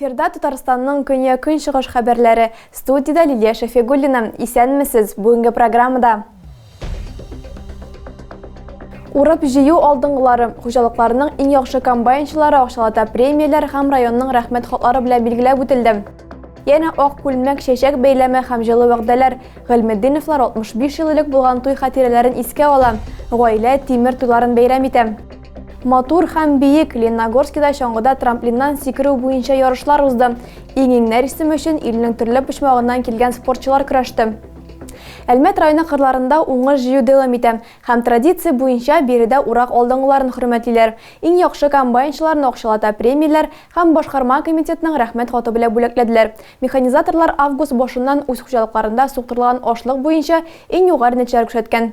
Эфирда Татарстанның көньяк-көнчыгыш хәбәрләре. Студиядә Лилия Шәфигуллина. Исәнмесез! Бүгенге программада Урып җыю алдынгылары, хуҗалыкларның иң яхшы комбайнчылары акчалата премияләр һәм районның рәхмәт хатлары белән билгеләп үтелде. Янә ак күлмәк, чәчәк бәйләме һәм җылы вәгъдәләр. Гыйльметдиновлар 65 ел элек булган туй хатирәләрен искә ала. Гаилә тимер туйларын бәйрәм итә. Матур һәм биек Лениногорскида чаңгыда трамплиннан сикерү буенча ярышлар узды. Иң-иңнәр исеме өчен илнең төрле почмагыннан килгән спортчылар көрәште. Әлмәт районы кырларында уңыш җыю дәвам итә һәм традиция буенча биредә урак алдынгыларын хөрмәтлиләр. Иң яхшы комбайнчыларны акчалата премияләр һәм башкарма комитетның рәхмәт хаты белән бүләкләделәр. Механизаторлар август башыннан үз хуҗалыкларында суктырылган ашлык буенча иң югары нәтиҗәләр күрсәткән.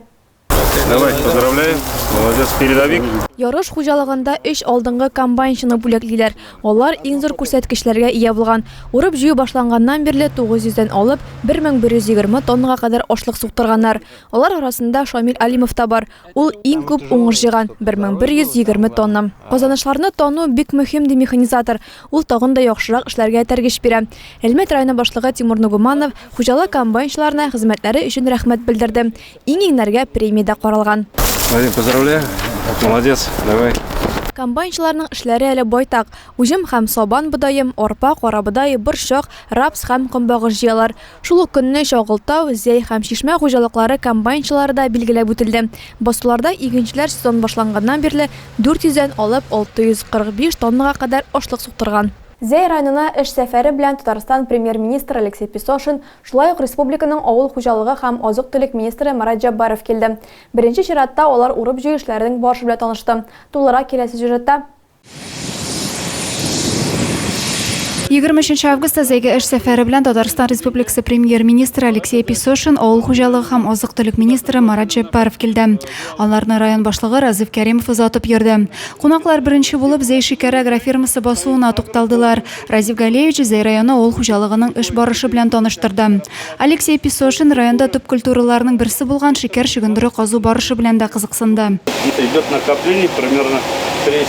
Давай, поздравляю. Молодец, передовик. Ярыш хуҗалыгында өч алдынгы комбайнчыны бүләклиләр. Алар иң зур күрсәткечләргә ия булган. Урып-җыю башланганнан бирле 900 дән алып 1120 тоннага кадәр ашлык суктырганнар. Алар арасында Шамил Алимов та бар. Ул иң күп уңыш җыйган, 1120 тонна. Казанышларны тану бик мөһим, ди механизатор. Ул тагын да яхшырак эшләргә этәргеч бирә. Әлмәт районы башлыгы Тимур Нугуманов хуҗалык комбайнчыларына хезмәтләре өчен рәхмәт белдерде. Иң-иңнәргә премия дә каралган. Вадим, поздравляю. Молодец, давай. Комбайнчыларның эшләре әле байтак. Уҗым һәм сабан бодае, арпа, карабодай, борчак, рапс һәм көнбагыш җыялар. Шул ук көнне Чагылтау, Зәй һәм Чишмә хуҗалыклары комбайнчылары да билгеләп үтелде. Басуларда игенчеләр сезон башланганнан бирле 400 дән алып 645 тоннага кадәр ашлык суктырган. Зәй районына эш сәфәре белән Татарстан Премьер-министры Алексей Песошин, шулай ук республиканың авыл хуҗалыгы һәм азык-төлек министры Марат Җәббаров килде. Беренче чиратта алар урып-җыю эшләренең барышы белән танышты. Тулырак киләсе сюжетта. 23 августта Зәйгә эш сәфәре белән Татарстан Республикасы Премьер-министры Алексей Песошин, авыл хуҗалыгы һәм азык-төлек министры Марат Җәббаров килде. Аларны район башлыгы Разиф Кәримов озатып йөрде. Кунаклар беренче булып Зәй шикәре агрофирмасы басуына тукталдылар. Разиф Галиевич Зәй районы авыл хуҗалыгының эш барышы белән таныштырды. Алексей Песошин районда төп культураларның берсе булган шикәр чөгендере казу барышы белән дә кызыксынды. Идет накопление примерно 4,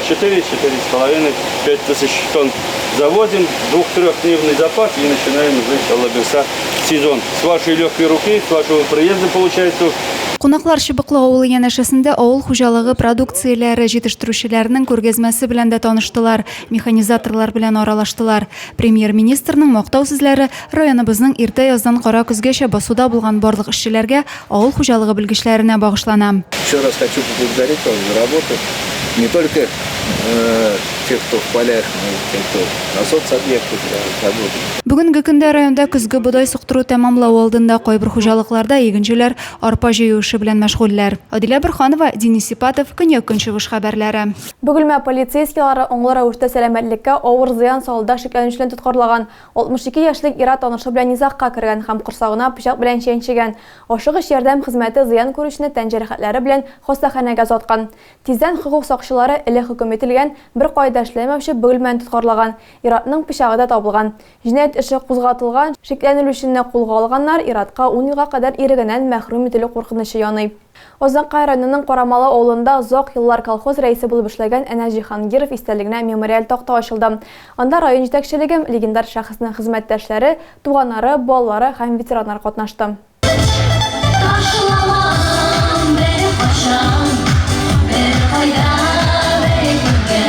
4,5, 5 тысяч тонн завозим, двух-трехдневный запас и начинаем уже, Алла сезон. С вашей легкой руки, с вашего приезда получается. Кунаклар Чыбыклы авылы янәшәсендә авыл хуҗалыгы продукцияләре җитештерүчеләренең күргәзмәсе белән дә таныштылар, механизаторлар белән аралаштылар. Премьер-министрның мактау сүзләре районыбызның иртә яздан кара көзгәчә басуда булган барлык эшчеләргә, авыл хуҗалыгы белгечләренә багышлана. Еще раз хочу поблагодарить вас за работу. Не только тех, кто в полях, но и тех, кто на соцобъектах работает. Бүгенге көндә районда көзге бодай суктыру тәмамлау алдында, кайбер хуҗалыкларда игенчеләр арпа җыю эше белән мәшгульләр. Адилә Борһанова, Денис Сипатов, Көньяк-Көнчыгыш хәбәрләре. Бөгелмә полицейскийлары аңлы рәвештә сәламәтлеккә авыр зыян салуда шикләнүчене тоткарлаган. 62 яшьлек ир-ат танышы белән низагка кергән һәм корсагына пычак белән чәнчегән. Ашыгыч ярдәм хезмәте зыян күрүчене тән җәрәхәтләре белән хастаханәгә озаткан. Тиздән хокук сакчылары элек хөкем ителгән, беркая да эшләмәүче Бөгелмәне тоткарлаган. Ир-атның пычагы да табылган. Җинаять эше кузгатылган, шикләнелүчене кулга алганнар, ир-атка ун елга кадәр ирегеннән мәхрүм ителү куркынычы яный. Азнакай районының Карамалы авылында озак еллар колхоз рәисе булып эшләгән Әнәс Җиһангиров истәлегенә мемориаль такта ачылды. Анда район җитәкчелеге, легендар шәхеснең хезмәттәшләре, туганнары, балалары һәм ветераннар катнашты. Ташламам беркайчан, беркайда, беркемгә.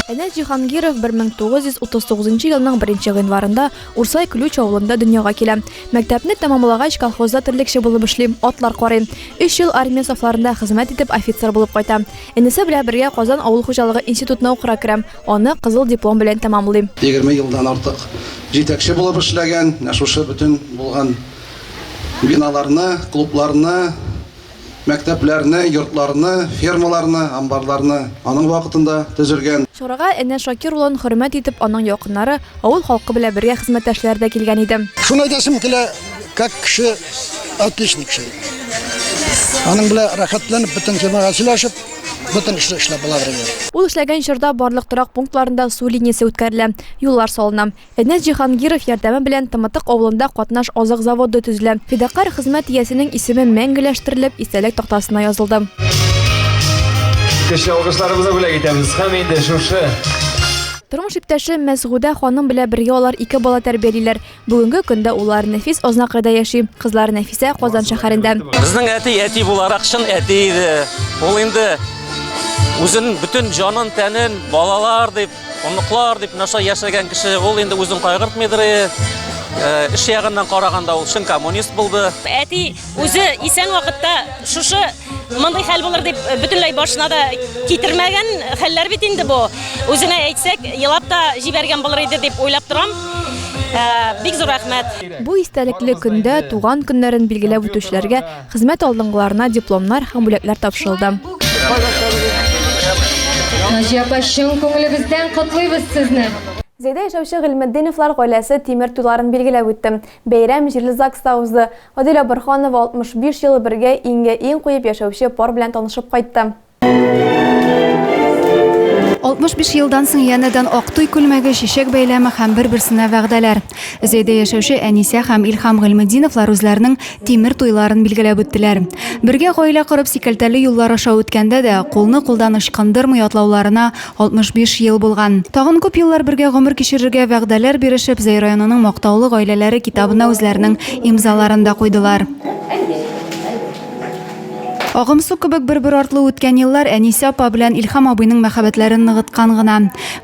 Әнәс Җиһангиров 1939 елның беренче гыйнварында Урсай Ключ авылында дөньяга килә. Мәктәпне тәмамлагач, колхозда терлекче булып эшли, атлар карый. Өч ел армия сафларында хезмәт итеп, офицер булып кайта. Энесе белән бергә Казан авыл хуҗалыгы институтына укырга керә, аны кызыл диплом белән тәмамлый. 20 елдан артык җитәкче булып эшләгән, менә шушы бөтен булган биналарны, клубларны, мәктәпләрне, йортларны, фермаларны, амбарларны аның вакытында төзелгән. Чарага Әнәс Шакир улын хөрмәт итеп аның якыннары, авыл халкы белән бергә хезмәттәшләре дә килгән иде. Шуны әйтәсем килә, как кеше, отличный кеше. Аның белән рәхәтләнеп бөтен темага сөйләшеп, бөтен эшне эшләп була бергә. Ул эшләгән чорда барлык торак пунктларында су линиясе үткәрелә, юллар салына. Әнәс Җиһангиров ярдәме белән Тымытык авылында катнаш азык заводы төзелә. Фидакарь хезмәт иясенең исеме мәңгеләштерелеп, истәлек тактасына язылды. Көчле алкышларыбызны бүләк итәбез һәм инде шушы. Тормыш иптәше Мәсгудә ханым белән бергә алар ике бала тәрбиялиләр. Бүгенге көндә уллары Нәфис Азнакайда яши, кызлары Нәфисә Казан шәһәрендә. Безнең әти әти буларак чын әти иде. Ул инде үзен бөтен җанын, тәнен балалар дип, оныклар дип наша яшәгән кеше. Ул инде үзен кайгыртмыйдыр. Э, эш ягыннан караганда ул чын коммунист булды. Әти үзе исән вакытта шушы мондый хәл булыр дип э, бөтенләй башына да китермәгән хәлләр бит инде бу. Үзенә әйтсәк, елап та җибәргән булыр иде дип уйлап торам. Э, бик зур рәхмәт. Бу истәлекле көндә туган көннәрен билгеләп үтүчеләргә хезмәт алдынгыларына дипломнар һәм бүләкләр тапшырылды. Наҗия апа, чын күңелебездән котлыйбыз сезне. Зәйдә яшәүче Гыйльметдиновлар гаиләсе тимер туйларын билгеләп үтте. Бәйрәм җирле ЗАГСта узды. Адилә Борһанова 65 ел бергә иңгә-иң куеп яшәүче пар белән танышып кайтты. 65 елдан соң янәдән ак туй күлмәге, чәчәк бәйләме һәм бер-берсенә вәгъдәләр. Зәйдә яшәүче Әнисә һәм Илһам Гыйльметдиновлар үзләренең тимер туйларын билгеләп үттеләр. Бергә гаилә корып сикәлтәле юллар аша үткәндә дә кулны кулдан ычкындырмый атлауларына 65 ел булган. Тагын күп еллар бергә гомер кичерергә вәгъдәләр бирешеп, Зәй районының мактаулы гаиләләре китабына үзләренең имзаларын да куйдылар. Агымсу кебек бер-бер артлы үткән еллар Әнисә апа белән Илһам абыйның мәхәббәтләрен ныгыткан гына.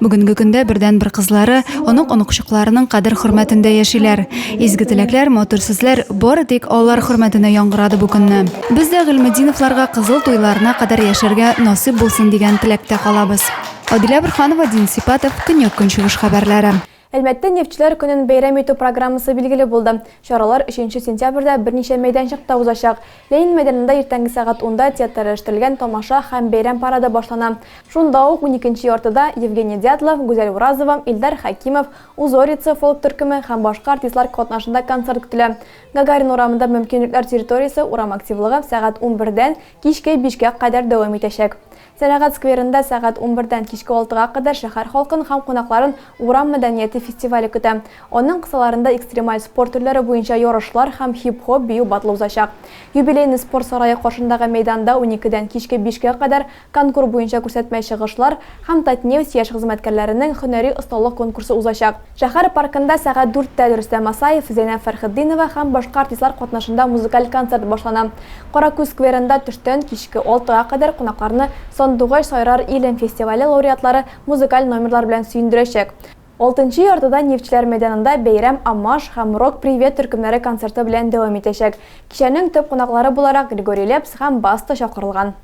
Бүгенге көндә бердәнбер кызлары, онык-оныкчыкларының кадер-хөрмәтендә яшиләр. Изге теләкләр, матур сүзләр бары тик алар хөрмәтенә яңгырады бу көнне. Без дә Гыйльметдиновларга кызыл туйларына кадәр яшәргә насыйп булсын дигән теләктә калабыз. Адилә Борһанова, Дин Сипатов, Көньяк-Көнчыгыш хәбәрләре. Әлмәттә Нефтьчеләр көнен бәйрәм итү программасы билгеле булды. Чаралар өченче сентябрьдә берничә мәйданчыкта узачак. Ленин мәйданында иртәнге сәгать унда театральләштерелгән тамаша һәм бәйрәм парады башлана. Шунда ук уникенче яртыда Евгений Дятлов, Гүзәл Уразова, Илдар Хәкимов, Узорица фолк-төркеме һәм башка артистлар катнашында концерт көтелә. Гагарин урамында мөмкинлекләр территориясе урам активлыгы сәгать унбердән кичке бишкә кадәр дәвам итәчәк. Сәнәгать скверында сәгать унбердән кичке алтыга кадәр шәһәр халкын һәм кунакларын Урам мәдәнияте фестивале көтә. Аның кысаларында экстремаль спорт төрләре буенча ярышлар һәм хип-хоп бию баттлы узачак. Юбилейный спорт сарае каршындагы мәйданда уникедән кичке бишкә кадәр конкур буенча күрсәтмә чыгышлар һәм Татнефть яшь хезмәткәрләренең һөнәри осталык конкурсы узачак. Шәһәр паркында сәгать дүрттә Рөстәм Асаев, Зәйнәб Фәрхетдинова һәм башка артистлар катнашында музыкаль концерт башлана. Каракүз скверында төштән кичке алтыга кадәр кунакларны Сандугач сайрар илем фестивале лауреатлары музыкаль номерлар белән сөендерәчәк. Алтынчы яртыда Нефтьчеләр мәйданында бәйрәм Амаш һәм Рок Привет төркемнәре концерты белән дәвам итәчәк. Кичәнең төп кунаклары буларак Григорий Лепс һәм Баста чакырылган.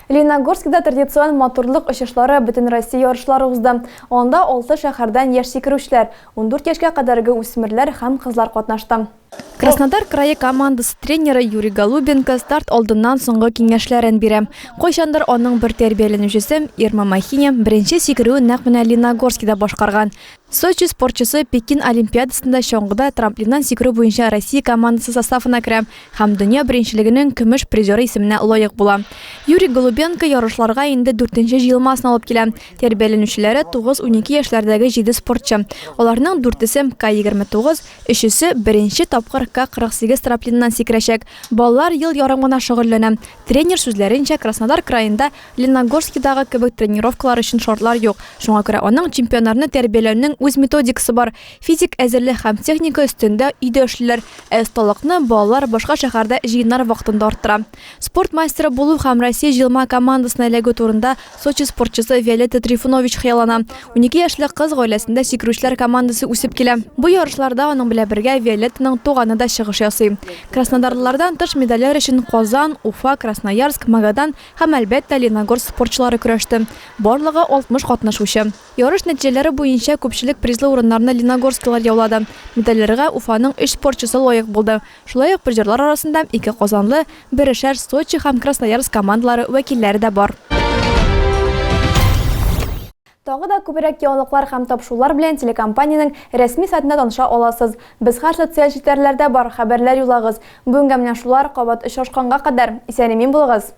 Лениногорскида традицион матурлык очышлары Бөтенроссия ярышлары узды. Анда алты шәһәрдән яшь сикерүчеләр, 14 яшькә кадәрге үсмерләр һәм кызлар катнашты. Краснодар крае командасы тренеры Юрий Голубенко старт алдыннан соңгы киңәшләрен бирә. Кайчандыр аның бер тәрбияләнүчесе Ирма Махиня беренче сикерүен нәкъ менә Лениногорскида башкарган. Сочи спортчысы Пекин Олимпиадасында чаңгыда трамплиннан сикерү буенча Россия командасы составына керә һәм дөнья беренчелегенең көмеш призеры исеменә лаек була. Юрий Голубенко ярышларга инде дүртенче җыелмасын алып килә. Тәрбияләнүчеләре 9-12 яшьләрдәге җиде спортчы. Аларның дүртесе К-29, Өчесе беренче тапкыр К-48 трамплиныннан сикерәчәк. Балалар ел ярым гына шөгыльләнә. Тренер сүзләренчә, Краснодар краенда Лениногорскидагы кебек тренировкалар өчен шартлар юк. Шуңа күрә аның чемпионнарны тәрбияләүнең үз методикасы бар. Физик әзерлек һәм техника өстендә өйдә эшлиләр, ә осталыкны балалар башка шәһәрдә җыеннар вакытында арттыра. Спорт мастеры булу һәм Россия җыелма командасына эләгү турында Сочи спортчысы Виолетта Трифунович хыяллана. 12 яшьлек кыз гаиләсендә сикерүчеләр командасы үсеп килә. Бу ярышларда аның белән бергә Виолеттаның туганы да чыгыш ясый. Краснодарлылардан тыш медальләр өчен Казан, Уфа, Красноярск, Магадан һәм, әлбәттә, Лениногорск спортчылары көрәште. Барлыгы 60 катнашучы. Ярыш нәтиҗәләре буенча күпчелек призлы урыннарны лениногорскилар яулады. Медальләргә Уфаның өч спортчысы лаек булды. Шулай ук призерлар арасында ике казанлы, берешәр Сочи һәм Красноярск командалары вәкилләре дә бар. Тагы да күбрәк яңалыклар һәм тапшырулар белән телекомпаниянең рәсми сайтында таныша аласыз. Без һәр социаль челтәрләрдә бар, хәбәрләр юллагыз. Бүгенгә менә шулар, кабат очрашканга кадәр, исән-имин булыгыз!